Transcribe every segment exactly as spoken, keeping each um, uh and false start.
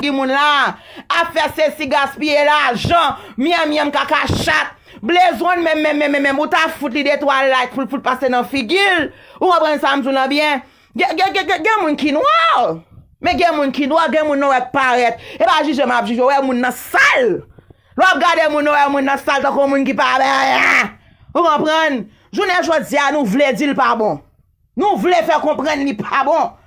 figi moun la, ap fè sesi, gaspiye lajan, myanmyanm, kaka chat. Blezonn menm, menm, menm, menm, menm, ou ta fout li de twa like pou l fout pase nan figi l. Ou konprann sa m di w lan byen? Gen, gen, gen, gen, gen moun ki nwa. Men gen moun ki nwa, gen moun nou wè k parèt. E pa jije m ap jije, w wè moun nan sal. Lè w ap gade moun, w wè moun nan sal tankou moun ki pa byen. Ou konprann? Jounen jodi a, nou vle di l pa bon. Nou vle fè konprann li pa bon.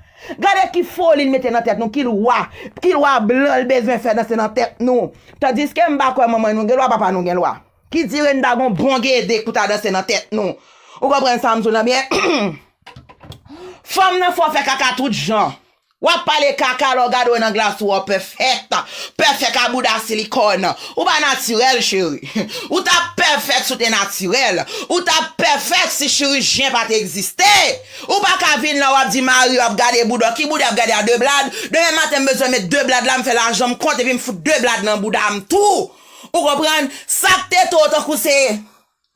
Gade ki foli l mete nan tèt nou, ki lwa, ki lwa blan l bezwen fè danse nan tèt nou. Tandiske m pa kwè manman nou gen lwa, papa nou gen lwa. Ki dire n ta gon bon gede pou ta danse nan tèt nou. Ou konprann sa m di w lan byen? Fanm nan fè w fè kaka tout jan. W ap pale kaka, lè w gade w nan glas ou, w pèfèt. Pèfèt a bouda silikòn. Ou pa natirèl, cheri. Ou t ap pèfèt si w te natirèl. Ou t ap pèfèt si chirijyen pa t egziste. Ou pa ka vin la, w ap di mari w ap gade bouda w. Ki bouda y ap gade a, de blad? Demen maten, m bezwen met de blad la, m fè lajan, m konte, epi m fout de blad nan bouda m tou. Ou konprann? Sa k tete w tankou se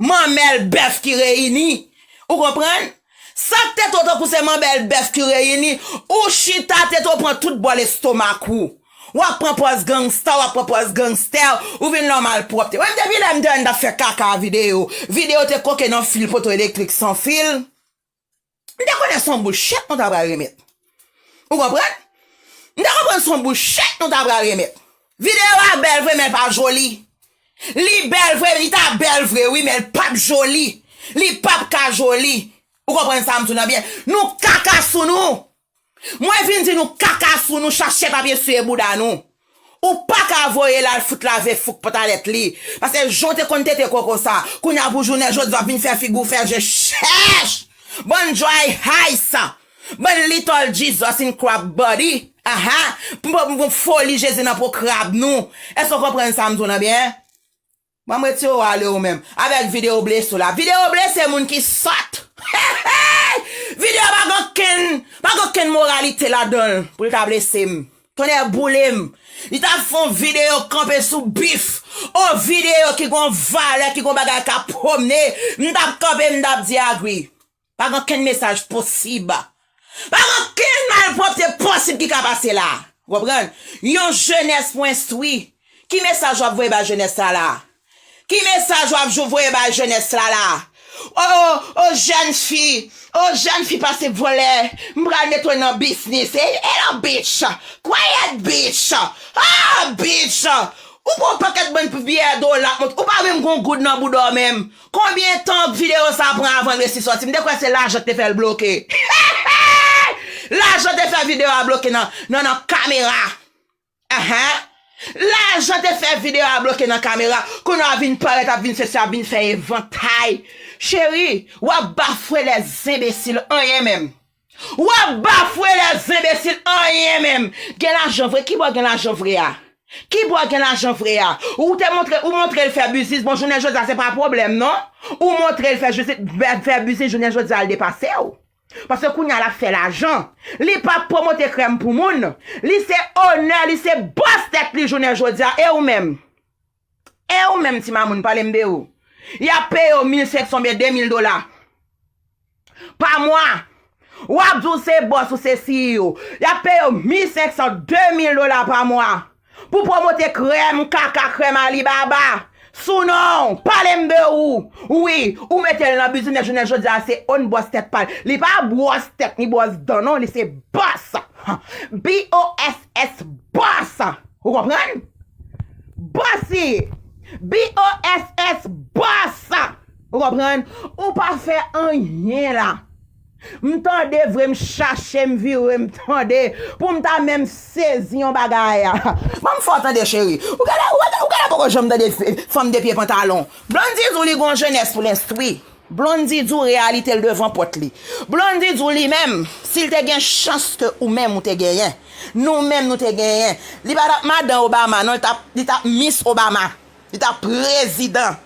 manmèl bèf ki reyini. Ou konprann? Sa k tete w tankou se manmèl bèf ki reyini, ou chita tete w pran tout bò lestomak ou. W ap pran pòz gangsta, w ap pran pòz gangstè, ou vin la w malpwòpte. Mwen, depi lè m te wè n t ap fè kaka videyo, videyo te koke nan fil poto elektrik san fil, m te konnen se yon boul chat nou ta pral remèt. Ou konprann? M te konprann se yon boul chat nou ta pral remèt. Videyo a bèl vre, men l pa joli. Li bèl vre, li ta bèl vre, wi, men l p ap joli. Li p ap ka joli. Ou konprann sa m di w lan byen? Nou kaka sou nou. Mwen vin di nou kaka sou nou, chache papye siye bouda nou. Ou pa ka voye l al fout lave fouk pantalèt li. Paske jan w te konn tete koko sa, kounye a pou jounen jodi a w ap vin fè figi w fè je chèch. Bann dry ice. Bann little Jesus in crab body. Aha. Pou, pou, pou foli Jezi nan po krab nou. Èske w konprann sa m di w lan byen? Ban m retire w ale w menm. Avèk videyo blese w la. Videyo blese moun ki sòt. Videyo pa gen okenn, pa gen okenn moralite ladan l pou l ta blese m. Tonnè boule m. Li t ap fè yon videyo kanpe sou bif. Yon videyo ki gon valè, ki gon bagay k ap pwomne. M t ap kanpe, m t ap di, Agri. Pa gen okenn mesaj posib. Pa gen okenn malpwòpte posib ki ka pase la. Ou konprann? Yon jenès pou enstwi. Ki mesaj w ap voye bay jenès la la? Ki mesaj w ap jou voye bay jenès la la? O, o, o, jèn fi, o, jèn fi pase vòlè, m pral mete w nan biznis. E, e la, bitch. Quiet, bitch. Ah, bitch. Ou pran pakèt bann pyè do la, ou pa menm gon goud nan bouda w menm. Konbyen tan videyo sa pran avan l resi sòti? M te kwè se lajan k te fè l bloke. Lajan te fè videyo a bloke nan, nan, nan kamera. Ahan. Lajan te fè videyo a bloke nan kamera. Kounye a vin parèt, ap vin sesi, ap vin fè evantay. Cheri, w ap bafwe lèzenbesil, anyen menm. W ap bafwe lèzenbesil, anyen menm. Gen lajan vre, ki bò gen lajan vre a? Ki bò gen lajan vre a? Ou te montre, ou montre l fè biznis, bon, jounen jodi a, se pa pwoblèm, non. Ou montre l fè jisi-, fè, fè biznis, jounen jodi a, l depase w. Paske kounye a, l ap fè lajan. Li p ap pwomote krèm pou moun. Li se onè, li se bòs tèt li jounen jodi a. E ou menm? E ou menm, ti mamoun, pale m de ou. Y ap peye w mil senk san oubyen de mil dola pa mwa. W ap di w se bòs, ou se C E O. Y ap peye w mil senk san, de mil dola pa mwa pou pwomote krèm kaka, krèm Alibaba sou non w. Pale m de ou. Wi, ou mete l nan biznis, jounen jodi a, se own bòs tèt pa l. Li pa bòs tèt ni bòs dan, non, li se bòs. B O S S, bòs. Ou konprann? Bòsi. B O S S, bòs. Ou konprann? Ou pa fè anyen la. M tande vre, m chache, m vire, m tande. Pou m ta menm sezi yon bagay. Ban m fè w tande, cheri. Ou genlè, ou genlè, ou genlè poko janm tande f-, fanm de pye pantalon. Blondy di w li gon jenès pou l enstwi. Blondy di w reyalite l devan pòt li. Blondy di w li menm, si l te gen chans ke ou menm ou te genyen, nou menm nou te genyen, li pa t ap madan Obama, non, li t ap, li t ap Miss Obama. Li t ap prezidan.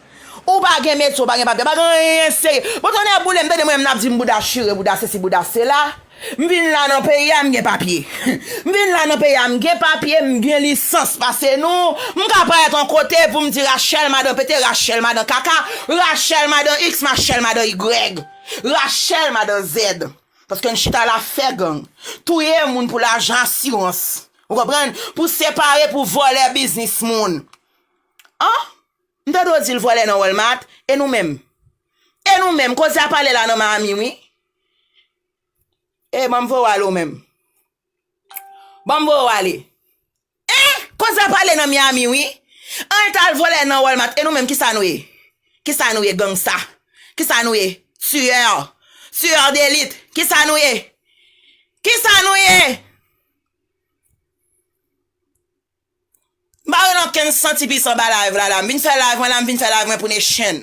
Ou pa gen metye, ou pa gen papye, pa gen anyen serye. Bon, tonnè boule m, tande mwen menm n ap di m bouda chire, bouda sesi, bouda sela. M vin la nan peyi a, m gen papye. M vin la nan peyi a, m gen papye, m gen lisans. Pase nou, m ka parèt yon kote pou m di Rachel madan pete, Rachel madan kaka, Rachel madan X, Rachel madan Y, Rachel madan Z. Paske n chita la fè gang, touye moun pou lajan asirans. Ou konprann? Pou separe, pou vòlè biznis moun. An? M tande w di l vòlè nan Walmart, e nou menm? E nou menm, koze ap ale la nan Miami, wi. E, ban m voye w ale w menm. Ban m voye w ale. En! Koze ap ale nan Miami, wi. An, l t al vòlè nan Walmart, e nou menm, kisa nou ye? Kisa nou ye, gangsta? Kisa nou ye? Tueur. Tueur d'élite. Kisa nou ye? Kisa nou ye? M pa rele ankenn santi pis anba live la, la. M vin fè live mwen la, m vin fè live mwen pou nation.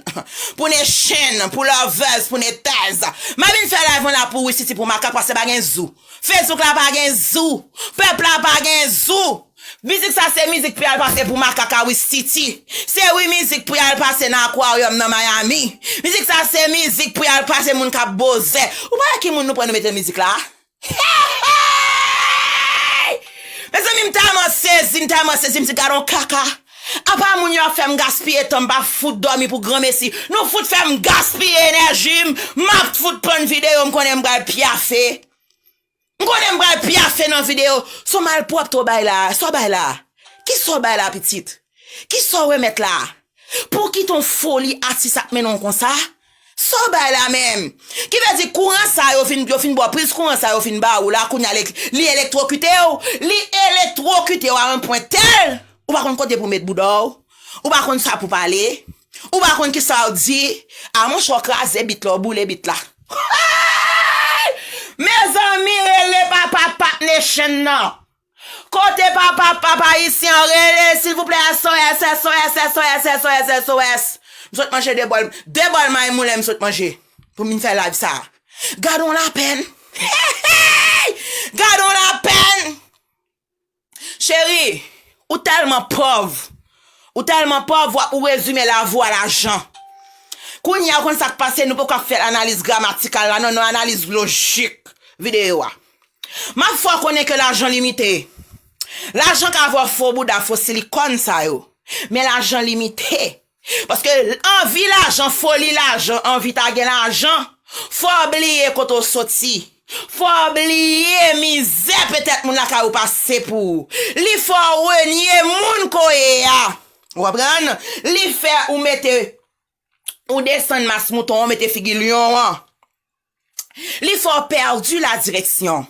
Pou nation, pou lovers, pou netèz. M pa vin fè live mwen la pou Wistiti, pou makak, paske pa gen zou. Facebook la pa gen zou. Pèp la pa gen zou. Mizik sa se mizik pou y al pase pou makak a Wistiti. Se wi mizik pou y al pase nan akwaryòm nan Miami. Mizik sa se mizik pou y al pase moun k ap bozè. Ou pa wè ki moun nou pran nou mete mizik la? Hey! Mezanmi, m tèlman sezi, m tèlman sezi, m di, "Gad on kaka." Apa moun yo ap fè m gaspiye tan, m pa fout dòmi pou granmesi. Nou fout fè m gaspiye enèji m, m ap fout prann videyo, m konnen m pral pyafe. M konnen m pral pyafe nan videyo. Se malpwòpte w bay la, sa w bay la. Kisa w bay la, pitit? Kisa w remèt la? Pou ki ton foli atis ap mennen w konsa? Sa w bay la menm? Ki vle di kouran sa yo fin, yo fin ba w, priz kouran sa yo fin ba ou la, kounye a li, li elektwokite w, li elektwokite w a yon pwen tèl, ou pa konn kote pou met bouda w, ou pa konn sa pou pale, ou pa konn kisa w di, a monchè w kraze bit la, w boule bit la. Mezanmi, rele papa Pap Nation nan. Kote papa, papa Ayisyen an rele, silvouplè, S O S, S O S, S O S, S O S, S O S. M sot manje de bòl, de bòl may moulen m sot manje. Pou m vin fè live sa. Gad on lapèn. Gad on lapèn. Cheri, ou tèlman pòv. Ou tèlman pòv, w ap, ou rezime lavi w a lajan. Kounye a, ou konn sa k pase, nou poko ap fè analiz gramatikal la, non, nou analiz lojik videyo a. M ap fè w konnen ke lajan limite. Lajan ka fè w fo bouda, fo silikòn sa yo. Men lajan limite. Paske anvi lajan, foli lajan, anvi ta gen lajan, fò w bliye kote w soti. Fò w bliye mizè petèt moun lakay ou pase pou ou. Li fè w renye moun ke w ye a. Ou konprann? Li fè ou mete, ou desann mas mouton an, ou mete figi lyon an. Li fè w pèdi la direksyon.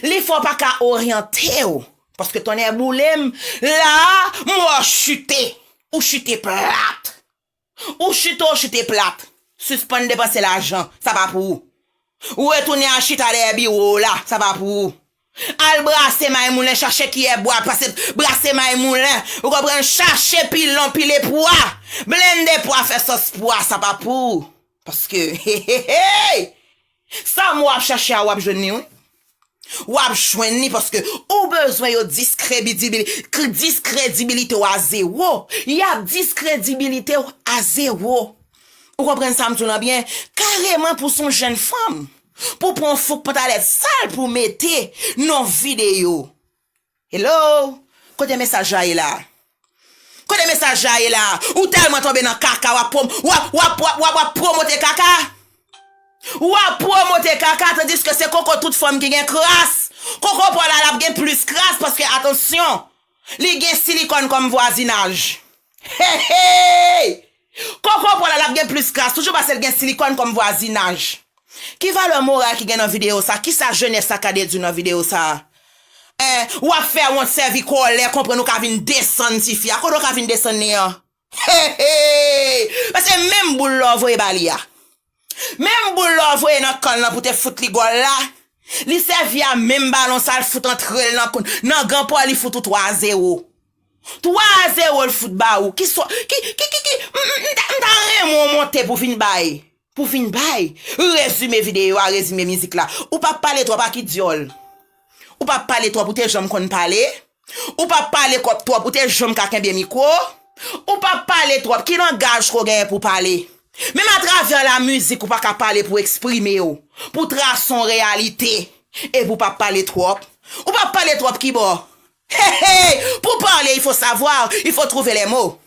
Li fè w pa ka oryante w. Paske tonnè boule m, la a, m wè w chite. Ou chite plat. Ou chite, ou chite plat. Sispann depanse lajan, sa pa pou ou. Ou retounen al chita dèyè biwo w la, sa pa pou ou. Al brase may moulen, chache kiyè bwa, pase brase may moulen. Ou konprann? Chache pilon, pile pwa. Blende pwa, fè sòs pwa, sa pa pou ou. Paske, hey, hey, hey! Sa m w ap chache a, w ap jwenn li, wi. W ap jwenn li paske ou bezwen yo diskredibil-, kri-, diskredibilite w a zewo. Y ap diskredibilite w a zewo. Ou konprann sa m di w lan byen? Kareman pou s on jèn fanm, pou pran yon fouk pantalèt sal pou mete nan videyo. Hello? Kote mesaj la ye la? Kote mesaj la ye la? Ou tèlman tonbe nan kaka, w ap pwom-, w ap, w ap, w ap, w ap, w ap pwomote kaka? W ap pwomote kaka, tandiske se koko tout fanm ki gen kras. Koko pa w la, l ap gen plis kras, paske, atansyon, li gen silikòn kòm vwazinaj. Hey, hey! Koko pa w la, l ap gen plis kras, toujou paske l gen silikòn kòm vwazinaj. Ki valè moral ki gen nan videyo sa? Kisa jenès sa ka dedui nan videyo sa? En, w ap fè wont, sèvi kòlè, konprann ou ka vin desann tifi a. Kote w ka vin desann li an? Hey, hey! Paske menm boul la w voye ba li a. Menm boul la w voye nan kan l lan pou te fout li gòl la. Li sèvi a menm balon sa l fout antre l nan, nan gan pa w, li fout ou twa a zewo. Twa a zewo l fout ba ou. Ki swa, ki, ki, ki, ki, m, m, m ta, m ta renmen w monte pou vin bay. Pou vin bay. Rezime videyo a, rezime mizik la. Ou p ap pale twòp a ki dyòl. Ou p ap pale twòp, ou te janm konn pale. Ou p ap pale kòp twòp, ou te janm ka kenbe mikwo. Ou p ap pale twòp, ki langaj ke w genyen pou w pale? Menm atravè lamizik, ou pa ka pale pou w eksprime w, pou w trase yon reyalite, epi w p ap pale twòp. Ou p ap pale twòp kibò? Hey, hey! Pour parler, il faut savoir, il faut trouver les mots.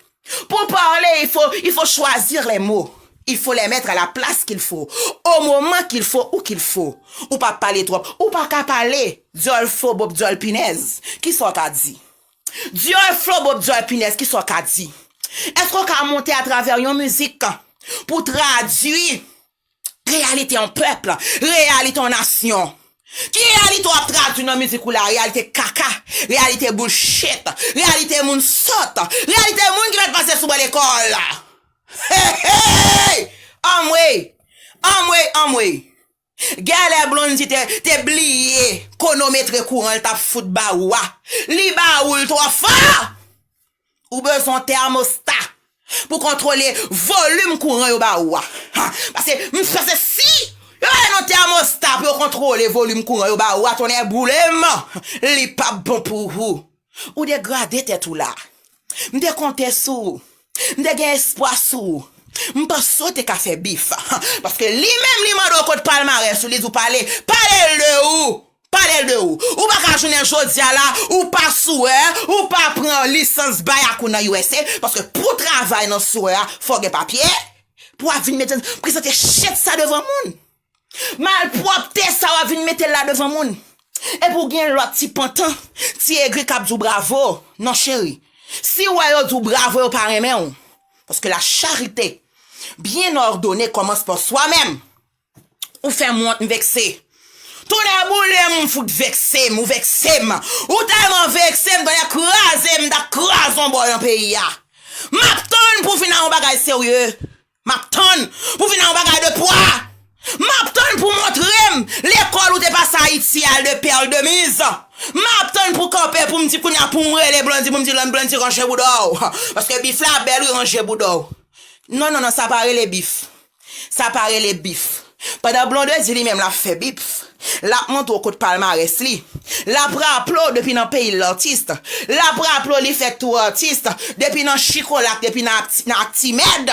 Pour parler, il faut, il faut choisir les mots. Il faut les mettre à la place qu'il faut, au moment qu'il faut, où qu'il faut. Ou pa pale twòp. Ou pa ka pale. Dyòl fo bòb dyòl pinèz. Kisa w ka di? Dyòl fo bòb dyòl pinèz, kisa w ka di? Èske w ka monte atravè yon mizik pou tradui reyalite yon pèp, reyalite yon nasyon? Ki reyalite w ap tradui nan mizik ou la? Reyalite kaka, reyalite bullshit, reyalite moun sòt, reyalite moun ki mèt pase sou bò lekòl. Hey, hey! Anmwey! Anmwey, anmwey! Genlè Blondy te, te bliye konometre kouran l t ap fout ba ou a. Li ba ou l twò fò! Ou bezwen yon tèmosta pou kontwole volim kouran yo ba ou a. Ha, paske m panse si yo ba nou tèmosta pou yo kontwole volim kouran yo ba ou a, tonnè boule m, li p ap bon pou ou. Ou degrade tèt ou la. M te konte sou ou. M te gen espwa sou ou. M panse w te ka fè bif. Paske li menm li mande w kot palmarès ou, li di w pale, pale l de ou. Pale l de ou. Ou pa ka jounen jodi a la, ou pa swè, ou pa pran lisans bayakou nan U S A, paske pou w travay nan swè a, fò w gen papye, pou w ap vin mete, prezante shit sa devan moun. Malpwòpte sa w ap vin mete l la devan moun. Epi w gen lòt ti pantan, ti egri k ap di w bravo. Non cheri, si w wè yo di w bravo, yo pa renmen w. Paske la charite bien ordonnée commence par soi-même. Ou fè m wont, m vekse. Tonnè boule m, ou fout vekse m, ou vekse m. Ou tèlman vekse m, tonnè kraze m, m t ap kraze yon bò nan peyi a. M ap tann pou w vin a yon bagay serye. M ap tann pou w vin a yon bagay de pwa. M ap tann pou w montre m lekòl ou te pase Ayiti al de pèl de miz. M ap tann pou w kanpe pou m di kounye a pou m rele Blondy, pou m di Blondy ranje bouda w. Paske bif la bèl wi, ranje bouda w. Non, non, non, sa pa rele bif. Sa pa rele bif. Pandan Blondedy li menm l ap fè bif, l ap montre w kot palmarès li. L ap raple w depi nan peyi l atis. L ap raple w li fèk tou atis depi nan Chikolak, depi nan Akti-, nan Aktimèd.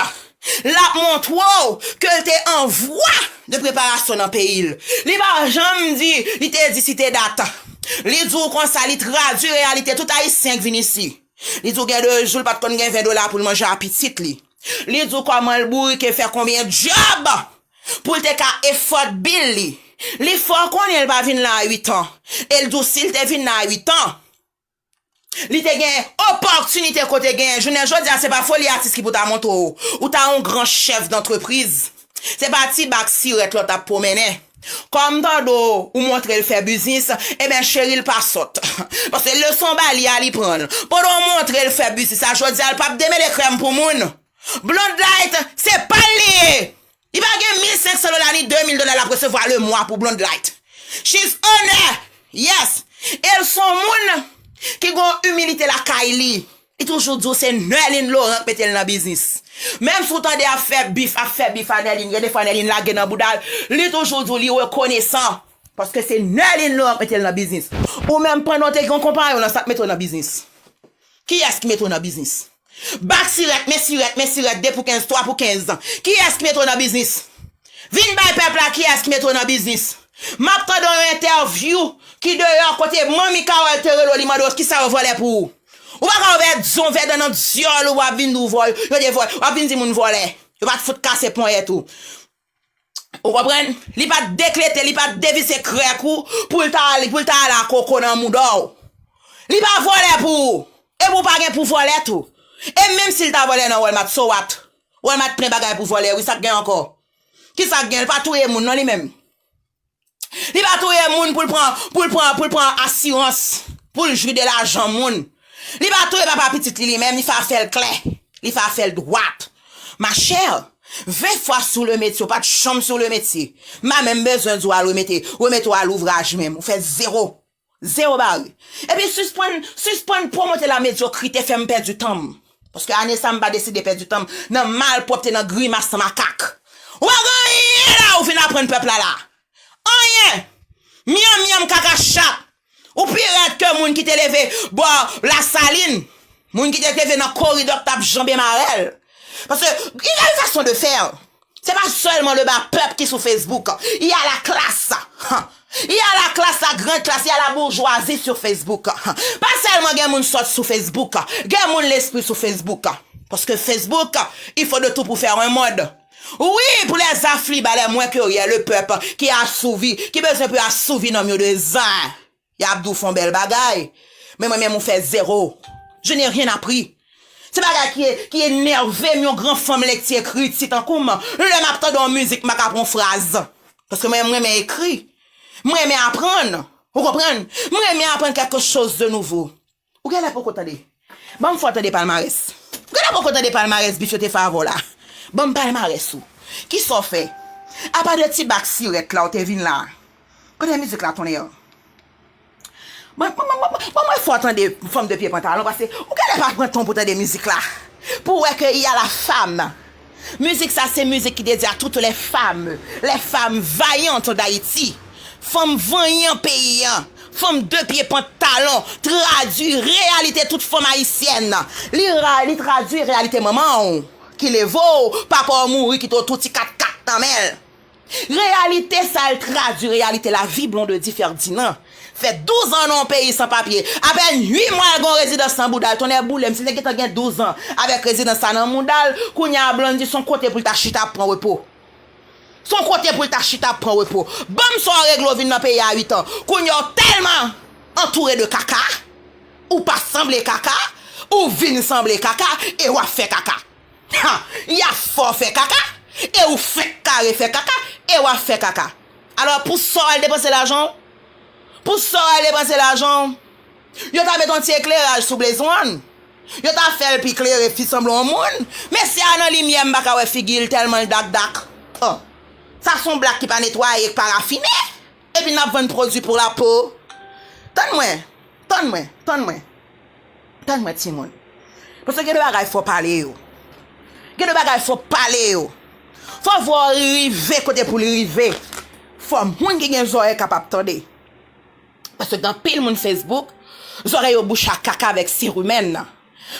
L ap montre w ke l te an vwa de preparasyon nan peyi l. Li pa janm di, li te di site dat. Li di w konsa, li tradui reyalite tout Ayisyen k vin isi. Li di w gen de jou l pa t konn gen ven dola pou l manje a pitit li. Li di w kòman l bourike fè konbyen djòb pou l te ka afford bill li. Li fè w konnen l pa vin la a uit an. E l di w si l te vin la a uit an, li te gen opòtinite kote genyen. Jounen jodi a, se pa Foli Atis ki pou ta montre w. Ou ta yon gran chèf dantrepriz. Se pa ti bak sirèt lòt ap pwomennen. Kòm tande w, ou montre l fè biznis, ebyen cheri l pa sòt. Paske leson ba li a li pran l. Pandan w montre l fè biznis la, jodi a l p ap demele krèm pou moun. Blondlight, se pa l li ye. Li pa gen mil senk san dola ni de mil dola l ap resevwa le mwa pou Blondlight. She's owner. Yes. E l son moun ki gon imilite lakay li. Li toujou di w se Nerline Laurent k mete l nan biznis. Menm si w tande ap fè bif, ap fè bif a Nerline, gen defwa Nerline lage nan bouda l, li toujou di w li rekonesan. Paske se Nerline Laurent k mete l nan biznis. Ou menm pandan w te gen yon konpayon nan sa k mete w nan biznis. Kiyès ki mete w nan biznis? Bak sirèt, men sirèt, men sirèt, de pou kenz, twa pou kenz. Kiyès ki mete w nan biznis? Vin bay pèp la kiyès ki mete w nan biznis. M ap tande yon entèvyou ki deyò kote manmi Carole te rele w, li mande w kisa yo vòlè pou ou. Ou pa ka ouvè zon vèdan nan dyòl ou, w ap vin di w vòl, yo te vòl, w ap vin di moun vòlè. Yo pa t fout kase ponyèt ou. Ou konprann? Li pa t deklete, li pa t devise krèk ou pou l ta ale, pou l ta ale a koko nan mouda w. Li pa vòlè pou ou. Epi w pa gen pou vòlè tou. E menm si l ta vòlè nan Walmart, so what? Walmart plen bagay pou vòlè, wi, sa k gen ankò? Kisa k gen? L pa touye moun, non, li menm. Li pa touye moun pou l pran, pou l pran, pou l pran asirans, pou l jwi de lajan moun. Li pa touye papa pitit li, li menm, li fè afè l klè, li fè afè l dwat. Ma chère, ven fwa sou le metye, ou pa t janm sou le metye. M pa menm bezwen di w al remete, remete w a louvraj menm. Ou fè zewo. Zewo bare. Epi sispann, sispann pwomote la medyokrite, fè m pèdi tan m. Paske ane sa m pa deside pèdi tan m nan malpwòpte, nan grimas makak. Ou pa gen anyen la ou vin aprann pèp la la. Anyen. Myanmyanm kaka chat. Ou pi rèd ke moun ki te leve bò Lasalin. Moun ki te leve nan koridò k t ap janbe marèl. Paske, il y a une façon de faire. Se pa sèlman le ba pèp ki sou Facebook. Il y a la classe. Il y a la classe, la grande classe, il y a la bourgeoisie sur Facebook. Pa sèlman gen moun sòt sou Facebook. Gen moun lespri sou Facebook. Paske Facebook, il faut de tout pour faire un monde. Oui, pour les afflibas, les moins que rien, le peuple qui est assouvi, ki bezwen pou yo asouvi nanm yo de zen. Y ap di w fè yon bèl bagay. Men mwen menm ou fè zéro. Je n'ai rien appris. Se bagay ki, ki enève m, yon gran fanm lekti ekriti tankou m. Lè m ap tande yon mizik, m pa ka pran yon fraz. Paske mwen, mwen renmen ekri. Mwen renmen aprann. Ou konprann? Mwen renmen aprann quelque chose de nouveau. Ou genlè poko tande. Ban m fè w tande palmarès. Ou genlè poko tande palmarès bif yo te fè avè w la. Ban m palmarès ou. Kisa w fè? Apa de ti bak sirèt la, ou te vin la. Kote mizik la tounen an? Ban, ban, ban, ban, ban mwen fè w tande fanm de pye pantalon, paske ou genlè pa pran tan pou tande mizik la. Pou w wè ke y a la femme. Mizik sa se mizik ki dedye a toutes les femmes, les femmes vaillantes d'Haïti. Fanm vanyan peyi an, fanm de pye pantalon, tradui reyalite tout fanm ayisyèn. Li ra, li tradui reyalite manman w ki leve w, papa w mouri kite w tou ti kat kat nan men l. Reyalite sa l tradui reyalite lavi Blondedy Ferdinand. Fè douz an nan yon peyi san papye. Apèn uit mwa l gen yon rezidans nan bouda l. Tonnè boule m, si l te gentan gen douz an avèk rezidans sa nan bouda l, kounye a Blondedy se yon kote pou l ta chita ap pran repo. Se yon kote pou l ta chita ap pran repo. Ban m sa w regle w vin nan peyi a uit an. Kounye a w tèlman antoure de kaka, ou pa sanble kaka, ou vin sanble kaka, e w ap fè kaka. Ha! Y ap fè w fè kaka, e ou fenk kare fè kaka, e w ap fè kaka. Alò, pou sa w al depanse lajan w? Pou sa w al depanse lajan w? Yo ta met yon ti ekleraj sou Blaze One. Yo ta fè l pi klere, fi sanble yon moun. Mesye a nan limyè, m pa ka wè figi l tèlman l dak dak. Oh. Sa se yon blak ki pa netwaye, ki pa rafine. Epi n ap vann pwodui pou lapo. Tann mwen, tann mwen, tann mwen. Tann mwen, timoun. Paske gen de bagay fò pale yo. Gen de bagay fò pale yo. Fò vwa w rive kote pou li rive. Fò moun ki gen zòrèy kapab tande. Paske gen anpil moun Facebook, zòrèy yo bouche ak kaka avèk sirimèn.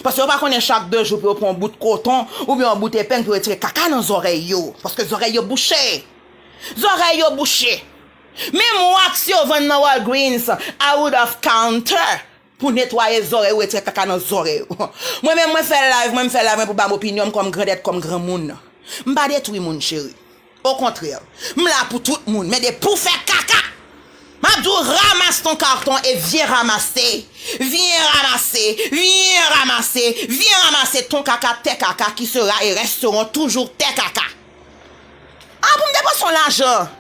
Paske yo pa konnen chak de jou pou yo pran yon bout koton oubyen yon bout epeng pou yo retire kaka nan zòrèy yo. Paske zòrèy yo bouche. Zòrèy yo bouche. Menm wax yo vann nan Walgreens, out of counter, pou netwaye zòrèy ou, retire kaka nan zòrèy ou. Mwen menm, mwen fè live, mwen, m fè live mwen pou ba m opinyon m kòm grandèt, kòm granmoun. M pa detwi moun, cheri. Okontrè, m la pou tout moun, men depi w fè kaka, m ap di w, ramasse ton carton et viens ramasser. Viens ramasser, viens ramasser, viens ramasser ton kaka, tes kaka qui sera et resteront toujours tes kaka. Ah, pou m depanse yon lajan.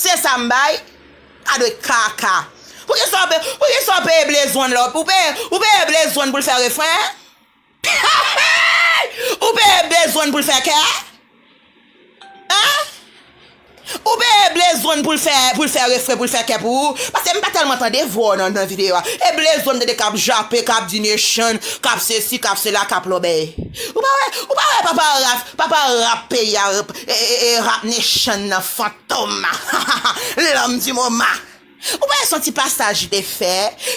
Se sa m bay. Gade kaka. Poukisa w pe-, poukisa w peye Blaze One la? Ou peye, ou peye Blaze One pou l fè refren? Ou peye Blaze One pou l fè kè? Hein? Ou peye Blaze One pou l fè, pou l fè refren, pou l fè kè pou ou? Paske m pa tèlman tande vwa w nan, nan videyo a. E Blaze One m tande k ap jape, k ap di nation, k ap sesi, k ap sela, k ap lòbèy. Ou pa wè, ou pa wè papa rap, papa rap peyi a, e, e, e, rap nation nan, fantom. L'homme du moment. Ou pa wè se yon ti pasaj li te fè?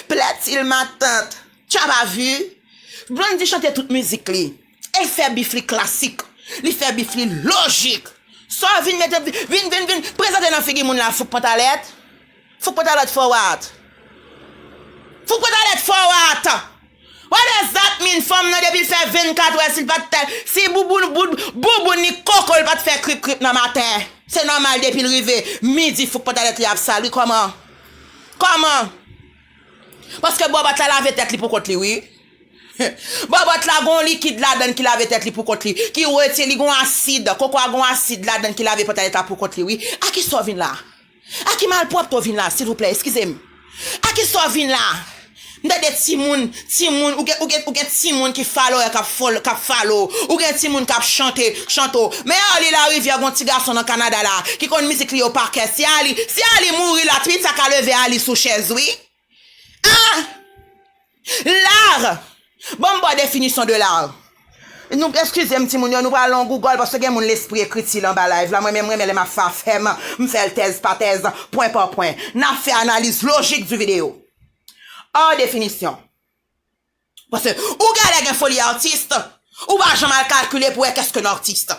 Plaît-il ma tante? Tu as pas vu? Blondedy chante tout mizik li. E l fè bif li klasik. Li fè bif li lojik. Sa w vin mete, vin, vin, vin prezante nan figi moun la, fouk pantalèt. Fouk pantalèt for what? Fouk pantalèt for what? What does that mean? Fanm nan depi l fè vennkat è, si l pa t tè, si bouboun, boud-, bouboun li koko l pa t fè krip krip nan maten, se nòmal depi l rive midi, fouk pantalèt li ap sal wi. Kòman? Kòman? Paske bòbòt la lave tèt li pou kont li, wi. Bòbòt la gon likid ladann ki lave tèt li pou kont li, ki retire, li gon asid, koko a gon asid ladann ki lave pantalèt la pou kont li, wi. A kisa w vin la? A ki malpwòpte w vin la, silvouplè, eskize m? A kisa w vin la? M tande timoun, timoun, ou gen, ou gen, ou gen timoun ki follow, k ap fol-, k ap follow, ou gen timoun k ap chante, chante w. Men Arly Larivière, gon ti gason nan Kanada la, ki konn mizik li yo pa kè. Si Arly, si Arly mouri la, pitit sa ka leve Arly sou chèz, wi. Ah! Lar! Ban m ba w definisyon de lar. Nou, eskize m, timoun yo, nou pral nan Google, paske gen moun lespri ekritil anba live la. Mwen menm, mwen menm, lè m ap fè afè m, m fè l tèz pa tèz, pwen pa pwen. N ap fè analiz lojik di videyo. An definisyon. Paske ou genlè gen foli atis, ou pa janm al kalkile pou wè qu'est-ce qu'un artiste.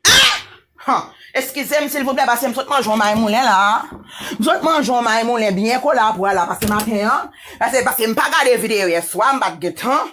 Hein? Han, eskize m, silvouplè, paske m sot manje yon may moulen la. M sot manje yon may moulen byen kola pou la, paske maten an, paske, paske m pa gade videyo yèswa, m pa t gen tan.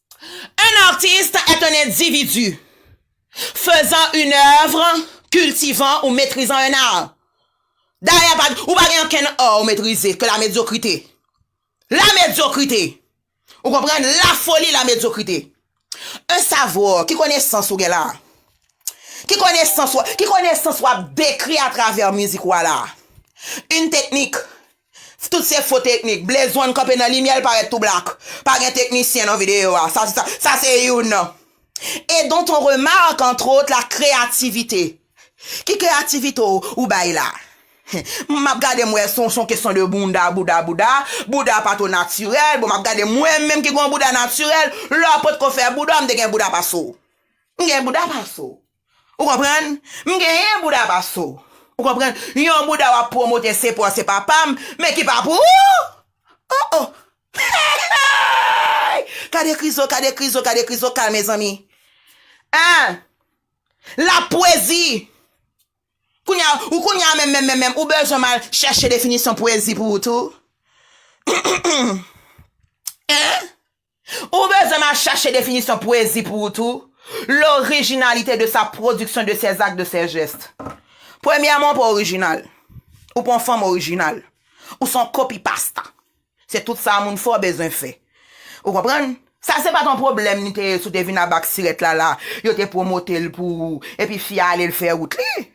Un artiste est un individu faisant une œuvre, cultivant ou maîtrisant un art. Dayè, pa, ou pa gen ankenn art ou metrize ke la medyokrite. La medyokrite. Ou konprann? La foli, la medyokrite. Un savoir, ki konesans ou gen la? Ki konesans w, ki konesans w ap dekri atravè mizik ou a la? Une technique. Tout se fo teknik. Blaze One kanpe nan limyè, l parèt tou blak. Pa gen teknisyen nan videyo a. Sa, sa, sa se youn nan. Et dont on remarque, entre autres, la créativité. Ki kreyativite w, ou bay la? M ap gade, m wè, se yon, se yon kesyon de bounda, bouda, bouda. Bouda pa twò natirèl. Bon, m ap gade, mwen menm ki gen yon bouda natirèl, lè w potko fè bouda, m te gen bouda pase w. M gen bouda pase w. Ou konprann? M genyen bouda pase w. Ou konprann? Yon bouda w ap pwomote se pa w, se papa m, men ki pa pou ou. Oh, oh. Kade krizo, kade krizo, kade krizo, kal, mezanmi. Hein? La pwezi. Kounye a, ou kounye a menm, menm, menm, menm, ou bezwen m al chèche definisyon pwezi pou ou tou? Hein? Ou bezwen m al chèche definisyon pwezi pou ou tou? L'originalité de sa production, de ses actes, de ses gestes. Premyèman, ou pa orijinal. Ou pa yon fanm orijinal. Ou se yon kopi pasta. Se tout sa moun fè w bezwen fè. Ou konprann? Sa se pa t yon pwoblèm li te ye si w te vin a bak sirèt la la, yo te pwomote l pou ou, epi fi a ale l fè wout li.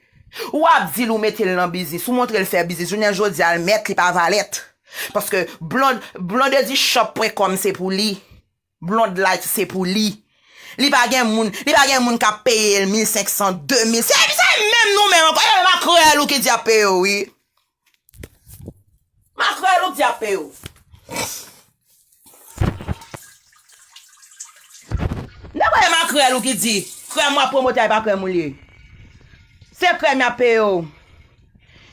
Ou ap di l ou mete l nan biznis, ou montre l fè biznis, jounen jodi a l mèt, li pa valèt. Paske Blond, blondedy shop pwen kòm se pou li. Blonde Life se pou li. Li pa gen moun, li pa gen moun k ap peye l mil senk san, de mil. Se, se menm nou menm ankò, e makrèl ou ki di ap peye w, wi. Makrèl ou ki di ap peye w. Nèg wè makrèl ou ki di, krèm w ap pwomote a, e pa krèm ou l ye. Se krèm y ap peye w.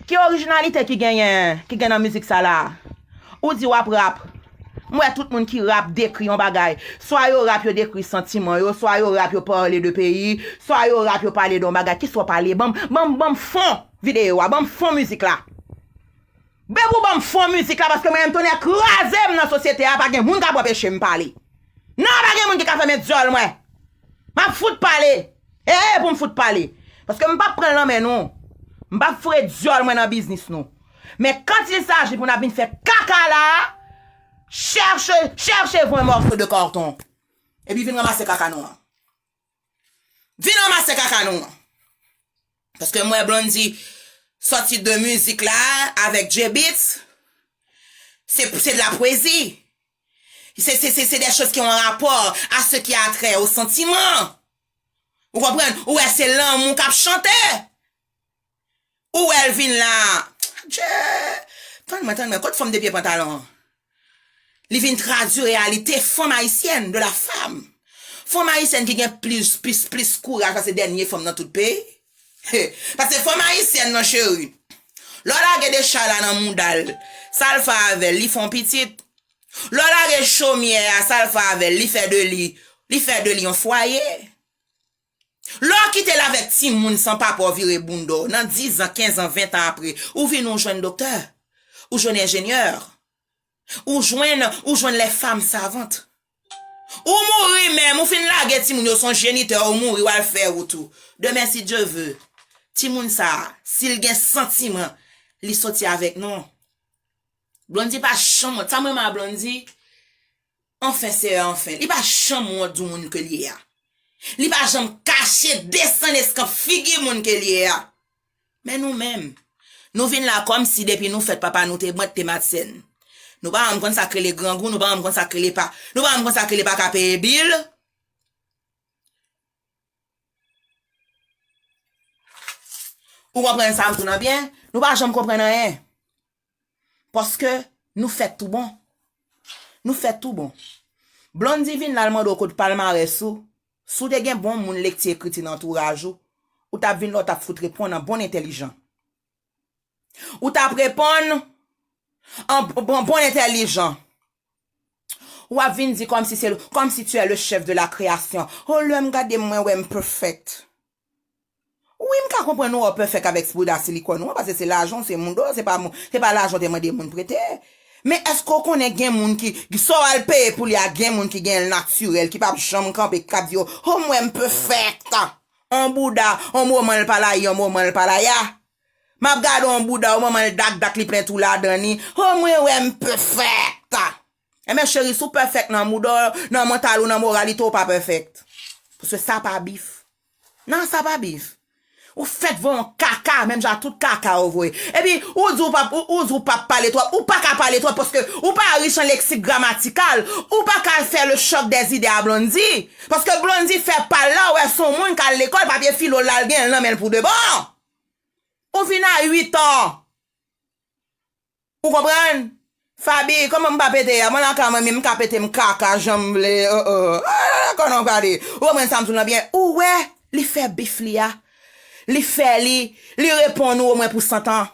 Ki orijinalite ki genyen, ki gen nan mizik sa la? Ou di w ap rap. M wè tout moun ki rap dekri yon bagay. Swa yo rap, yo dekri santiman yo, swa yo rap, yo pale de peyi, swa yo rap, yo pale de yon bagay. Kisa w pale? Ban m, ban m, ban m fon videyo a, ban m fon mizik la. Bebou, ban m fon mizik la, paske mwen menm tonnè kraze m nan sosyete a, pa gen moun k ap anpeche m pale. Non, pa gen moun ki ka fèmen dyòl mwen. M ap fout pale. E, e, pou m fout pale. Paske m p ap pran l nan men nou. M p ap foure dyòl mwen nan biznis nou. Men quand il s'agit pou n ap vin fè kaka la, cherchez, cherchez-vous un morceau de carton. Epi vin ranmase kaka nou an. Vin ranmase kaka nou an. Paske m wè Blondy sòti de mizik la avèk J-Beatz. Se, se de la pwezi. Se, se, se, se des choses qui ont rapport à ce qui a trait au sentiment. Ou konprann? Ou wè se lanmou k ap chante. Ou wè l vin la. Dje! Tann mwen, tann mwen. Kot fanm de pye pantalon an? Li vin tradui reyalite fanm ayisyèn, de la femme. Fanm ayisyèn ki gen plis, plis, plis kouraj pase dènye fanm nan tout peyi. Pase fanm ayisyèn nan, cheri. Lè w lage dechay la nan mouda l, sa l fè avè l, li fè yon pitit. Lè w lage chomyè a, sa l fè avè l, li fè de li, li fè de li yon fwaye. Lè w kite l avèk timoun san papa w vire bounda w, nan diz an, kenz an, ven an apre, ou vini w jwenn doktè, ou jwenn enjenyè, ou jwenn, ou jwenn les femmes savantes. Ou mouri menm, ou fin lage timoun yo, se yon jenitè, ou mouri, w al fè wout ou. Demen, si Dye ve, timoun sa a, si l gen santiman, li soti avèk nou. Blondy pa janm wont. Sa m renmen a Blondy, anfen se anfen. Li pa janm wont di moun ke l ye a. Li pa janm kache desann eskanp figi moun ke l ye a. Men nou menm, nou vin la kòmsi depi nou fèt papa nou te bwent, te madsèn. Nou pa janm konn sa k rele grangou, nou pa janm konn sa k rele pa, nou pa janm konn sa k rele pa ka peye bil. Ou konprann sa m di w lan byen? Nou pa janm konprann anyen. Paske nou fèt tou bon. Nou fèt tou bon. Blondy vin la, l mande w kot palmarès ou. Si w te gen bon moun lekti ekriti nan antouraj ou, ou t ap vin la, w t ap fout reponn an bon entèlijan. Ou t ap reponn an bon, bon, bon entèlijan. W ap vin di kòmsi se, comme si tu es le chef de la création. Oh, lè m gade m, mwen wè m perfect. Wi, m ka konprann ou wè w perfect avèk bouda silikòn ou an, paske se lajan w, se mouda w, se pa, se pa lajan w te mande moun prete. Men èske w konnen gen moun ki, sa w al peye pou li a, gen moun ki gen l natirèl, ki p ap janm kanpe, ki p ap di yo, oh, m wè m perfect. On bouda, on moman l pa la, on moman l pa la, ya. M ap gade on bouda, on moman l dak dak, li plen tou ladan li. Oh, mwen wè m perfect. Enben, cheri, si w perfect nan mouda w, nan mantal ou, nan moralite w, pa perfect. Paske sa pa bif. Non, sa pa bif. Ou fèt voye yon kaka, menm jan tout kaka yo voye. Epi, ou di w p ap, ou, ou di w p ap pale twòp, ou pa ka pale twòp, paske ou pa rich an leksik gramatikal, ou pa ka fè le choc des idées a Blondy. Paske Blondy fè pa l la, ou wè se yon moun k al lekòl, papye filo l la, l gen l nan men l pou de bon. Ou vin a uit an. Ou konprann? Faby, kòman m pa pete a? Mwen lakay mwen, men m ka pete m kaka jan m vle. Oh, oh. Ah, kòman w gade? Ou konprann sa m di w lan byen? Ou wè, li fè bif li a. Li fè li, li reponn ou omwen pou san tan.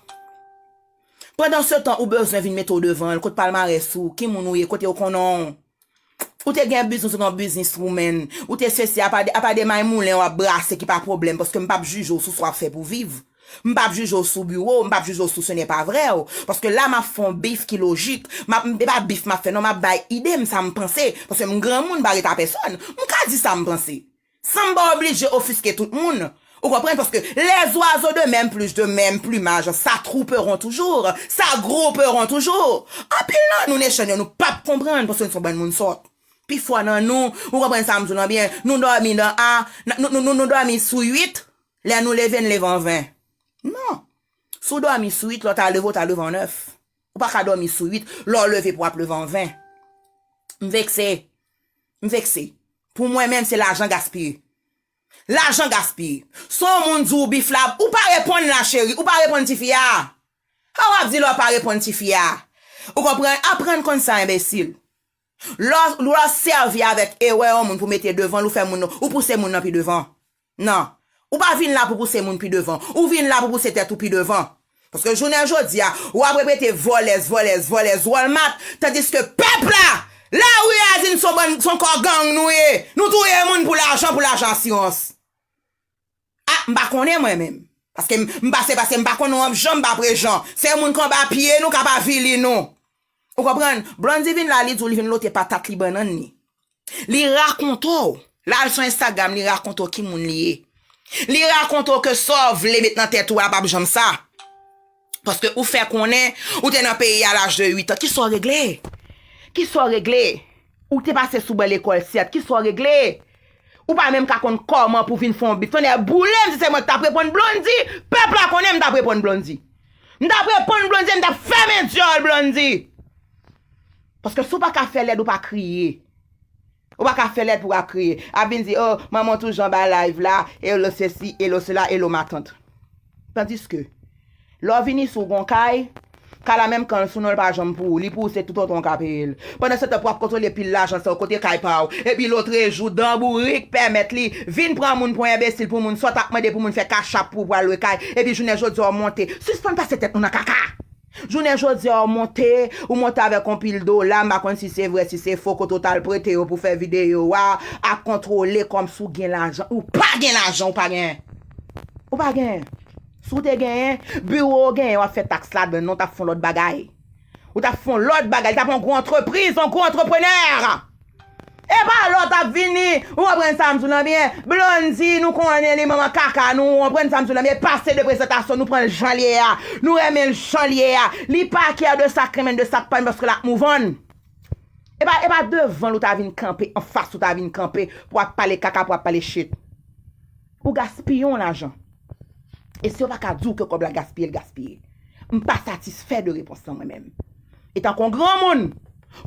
Pandan se tan, ou bezwen vin mete w devan l. Kot palmarès ou? Ki moun ou ye? Kote yo konnen w? Ou te gen biznis, ou te yon business woman. Ou te sesi, apa de, apa de may moulen w ap brase ki pa pwoblèm, paske m p ap jije w sou sa w ap fè pou viv. M p ap jije w sou biwo w, m p ap jije w sou ce n'est pas vrai w. Paske la, m ap fè yon bif ki lojik. M ap, e pa bif m ap fè, non, m ap bay ide m, sa m panse. Paske m granmoun, m pa ret a pèsòn. M ka di sa m panse. San m pa oblije ofiske tout moun. Ou konprann? Paske les oiseaux de même pluche, de même plumage, s'attrouperont toujours, s'aggrouperont toujours. Anpil nan nou, Nation yo, nou p ap konprann paske nou se yon bann moun sòt. Pifò nan nou, ou konprann sa m di w lan byen, nou dòmi nan a, n- nou, nou, nou, nou dòmi sou uit, lè nou leve, n leve an ven. Non. Si w dòmi sou uit, lè w ta leve, w ta leve an nèf. Ou pa ka dòmi sou uit, lè w leve pou w ap leve an ven. M vekse. M vekse. Pou mwen menm, se lajan gaspiye. Lajan gaspiye. Si yon moun di w bif la, ou pa reponn la, cheri. Ou pa reponn tifi a. Sa w ap di lè w pa reponn tifi a? Ou konprann? Aprann konn sa, enbesil. Lè w, lè w sèvi avèk erè yon moun pou mete devan l, ou fè moun nan, ou pouse moun nan pi devan. Non. Ou pa vin la pou pouse moun pi devan. Ou vin la pou pouse tèt ou pi devan. Paske jounen jodi a, w ap repete vòlèz, vòlèz, vòlèz, wòlmat, tandiske pèp la, lari a di n se yon bann, se yon kò gang nou ye. Nou touye moun pou lajan, pou lajan asirans. A, m pa konnen mwen menm. Paske m, m pase, pase m pa konnen w ap jan, m pa prejan. Se moun k anba pye nou k ap avili nou. Ou konprann? Blondy vin la, li di w li vin lote patat li, bannann li. Li rakonte w. L al sou Instagram, li rakonte w ki moun li ye. Li rakonte w ke sa w vle met nan tèt ou a p ap janm sa. Paske ou fè konnen ou te nan peyi a laj de uit an. Kisa w regle? Kisa w regle? Ou te pase sou ban lekòl, sèt. Kisa w regle? Ou pa menm ka konn kòman pou vin fè yon bif. Tonnè boule m, si se mwen ki t ap reponn Blondy, pèp la konnen m t ap reponn Blondy. M t ap reponn Blondy, m t ap fèmen dyòl Blondy. Paske si w pa ka fè lèd, ou pa kriye. Ou pa ka fè lèd pou w ap kriye. Ap vin di, oh, manman w toujou anba live la, elo sesi, elo sela, elo matant. Tandiske, lè w vini sou gon kay, kay la menm kan l sou non l pa janm pou ou, li pou ou se tout tonton w ka peye l. Pandan se tan pou w ap kontwole pil lajan sa yo kote kay pa w, epi lotrejou dan bourik pèmèt li vin pran moun pou enbesil pou moun sa w t ap mande pou moun fè kachap pou w pral lwe kay, epi jounen jodi a w monte. Sispann pase tèt nou nan kaka! Jounen jodi a w monte, ou monte avèk yon pil dola, m pa konn si se vrè, si se fo, kote w t al prete yo pou fè videyo a, ap kontwole kòmsi w gen lajan, ou pa gen lajan, ou pa gen. Ou pa gen. Si w te genyen, biwo w genyen, w ap fè taks ladan l, non, w t ap fè yon lòt bagay. Ou t ap fè yon lòt bagay, li t ap yon gwo antrepriz, yon gwo antreprenè. E pa lè w t ap vini, ou konprann sa m di w lan byen. Blondy, nou konnen li manman kaka, nou konprann sa m di w lan byen. Pase de prezantasyon, nou pran l jan l ye a. Nou renmen l jan l ye a. Li pa kè de sa k renmen, de sa k pa renmen, paske l ap mouvann. E pa, e pa devan l ou ta vin kanpe, anfas ou ta vin kanpe, pou w ap pale kaka, pou w ap pale shit. Ou gaspiye yon lajan. E si yo pa ka di w ke kòb la gaspiye, l gaspiye. M pa satisfè de repons lan mwen menm. Etanke yon granmoun,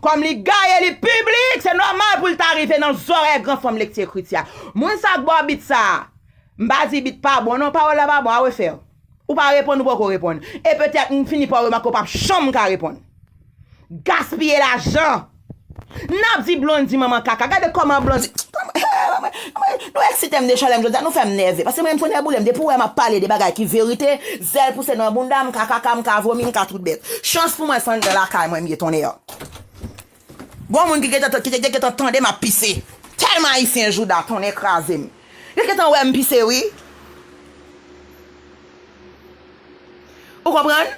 kòm li gaye, li piblik, se nòmal pou l ta rive nan zòrèy gran fanm lekti ekriti a. Moun sa k ba w bit sa a, m pa di bit pa bon non, pawòl la pa bon, a refè. Ou pa reponn, ou poko reponn. E petèt m fini pa remake ou p ap janm ka reponn. Gaspiye lajan. N ap di Blondy manman kaka. Gade kòman Blondy. Nou eksite m de chalè m jodi a, nou fè m nève. Paske mwen menm Tonnè boule m, depi w wè m ap pale de bagay ki verite, zèl pouse nan bounda m, m ka kaka, m ka vomi, m ka tout bèt. Chans pou mwen se anndan lakay mwen m ye Tonnè. Gon moun ki gentan, ki te gentan tande m ap pise. Tèlman Ayisyen jouda, Tonnè kraze m. Yo gentan wè m pise wi. Ou konprann?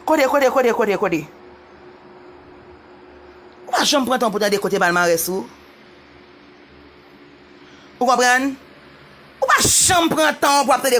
Kote, kote, kote, kote, kote? Ou pa janm pran tan pou tande kote palmarès ou. Ou konprann? Ou pa janm pran tan pou ap tande